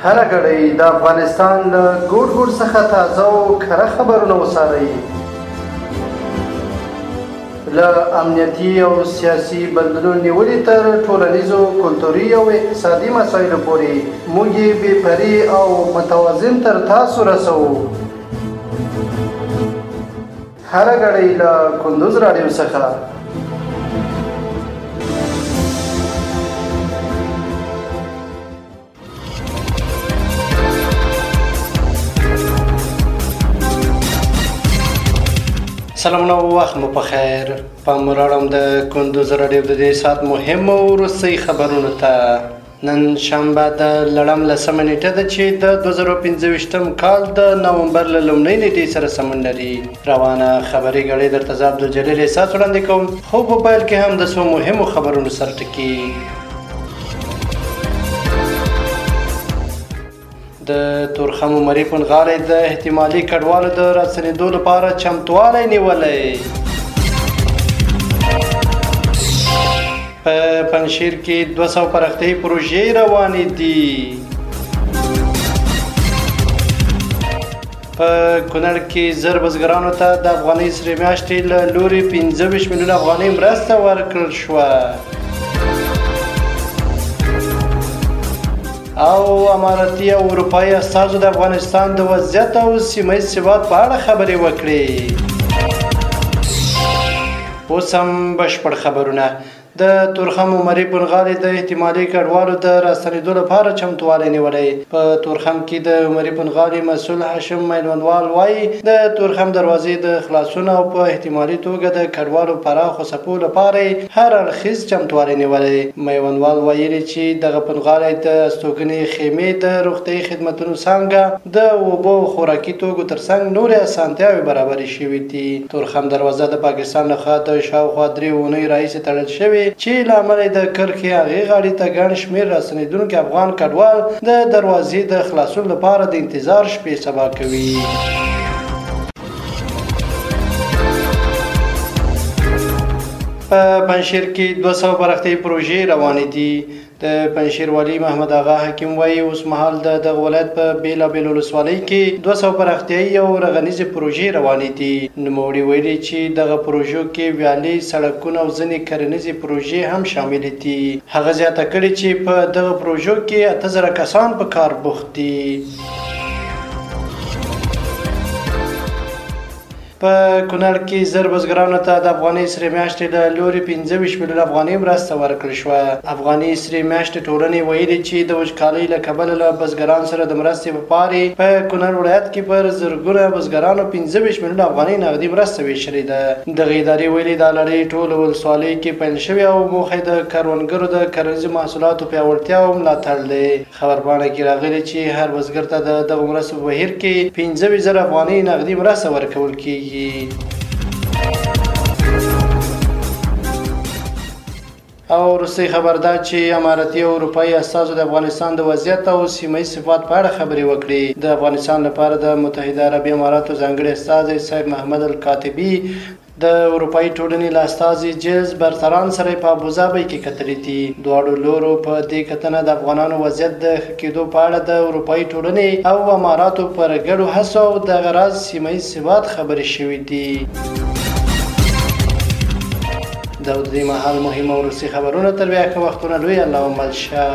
هره ګړۍ د افغانستان له ګوټ ګوټ څخه تازه او کره خبرونه وڅارئ. له امنیتي او سیاسي بدلونونو نیولې تر ټولنیزو، کلتوري او اقتصادي مسایلو پورې موږ یې بې پرې او متوازن تر تاسو رسوو. هره ګړۍ له کندوز راډیو څخه. سلامونه او وخت مو په خیر. پام راړم د کندوز راډیو د دې ساعت مهمو وروستۍ خبرونو ته. نن شنبه د لړم لسمه نیټه ده چې د 2025 کال د نومبر له لومړۍ نیټې سره سمون لري. روانه خبري ګړۍ درته زه عبدالجلیل احساس وړاندې کوم، خو په پیل کې هم د څو مهمو خبرونو سرټکي. د تورخم عمري پنډغالی د احتمالي کډوالو د راستنېدو لپاره چمتوالی نیولی. په پنجشیر کې 200 پراختیايي پروژې روانې دي. په کونړ کې 1000 بزګرانو ته د افغانۍ سرې میاشتې له لوري 25 میلیونه افغانۍ مرسته ورکړل شوه. او اماراتي او اروپایي استازو د افغانستان د وضعیت او سیمه ییز ثبات په اړه خبرې وکړې. اوس هم بشپړ خبرونه. د تورخم عمري پنډغالی د احتمالي کډوالو د راستنېدو لپاره چمتوالی نیولی. په تورخم کې د عمري پنډغالي مسؤل هاشم میوندوال وایي، د تورخم دروازې د خلاصون او په احتمالي توګه د کډوالو پراخو څپو لپاره یې هر اړخیز چمتوالی نیولی. میوندوال ویلي چې دغه پنډغالی د استوګنې خیمې، د روغتیايي خدمتونو څانګه، د اوبو او خوراکي توکو ترڅنګ نورې اسانتیاوې برابرې شوې دي. تورخم دروازه د پاکستان لخوا د شاوخوا 3 اونیو راهیسې تړل شوې چې له امله د کرښې هغې غاړې ته ګڼ شمېر راستنېدونکي افغان کډوال د دروازې د خلاصون لپاره د انتظار شپې سبا کوي. په پنجشیر کې 200 پراختیايي پروژې روانې دي. د پنجشیر والي محمد آغا حکیم وایي، اوس مهال د دغه ولایت په بېلابېلو ولسوالۍ کې 200 پراختیايي او رغنیزې پروژې روانې دي. نوموړي ویلي چې دغه پروژو کې ویالې، سړکونه او ځینې کرنیزې پروژې هم شاملې دي. هغه زیاته کړې چې په دغه پروژو کې 8000 کسان په کار بوخت دي. په کونړ کې 1000 بزګرانو ته د افغاني سرې میاشتې له لوري 25 میلیونه افغانۍ مرسته ورکړل شوه. افغاني سرې میاشتې ټولنې ویلي چې د وچکالۍ له کبله له بزګرانو سره د مرستې په پار یې په کونړ ولایت کې پر زرګونه بزګرانو 25 میلیونه افغانۍ نغدي مرسته ویشلې ده. دغې ادارې ویلي، دا لړۍ ټولو ولسوالیو کې پیل شوې او موخه یې د کروندګرو د کرنیزو محصولاتو پیاوړتیا او ملاتړ دی. خبرپاڼه کې راغلي چې هر بزګر ته د دغو مرستو په بهیر کې 25,000 افغانۍ نغدي مرسته ورکول کیږي. او وروستۍ خبر دا چې اماراتي او اروپایي استازو د افغانستان د وضعیت او سیمه ییز ثبات په اړه خبرې وکړې. د افغانستان لپاره د متحده عربي اماراتو ځانګړي استازی صاحب محمد الکاتبي د اروپایي ټولنې له استازي جیلز برتران سره په ابوظبۍ کې کتلي دي. دواړو لورو په دې کتنه د افغانانو وضعیت د ښه کېدو په اړه د اروپایي ټولنې او اماراتو پر ګډو هڅو او دغه راز سیمه ییز ثبات خبرې شوې دي. د دې مهال مهم او وروستي خبرونه. تر بیا ښه وختونه، لوی الله مل شه.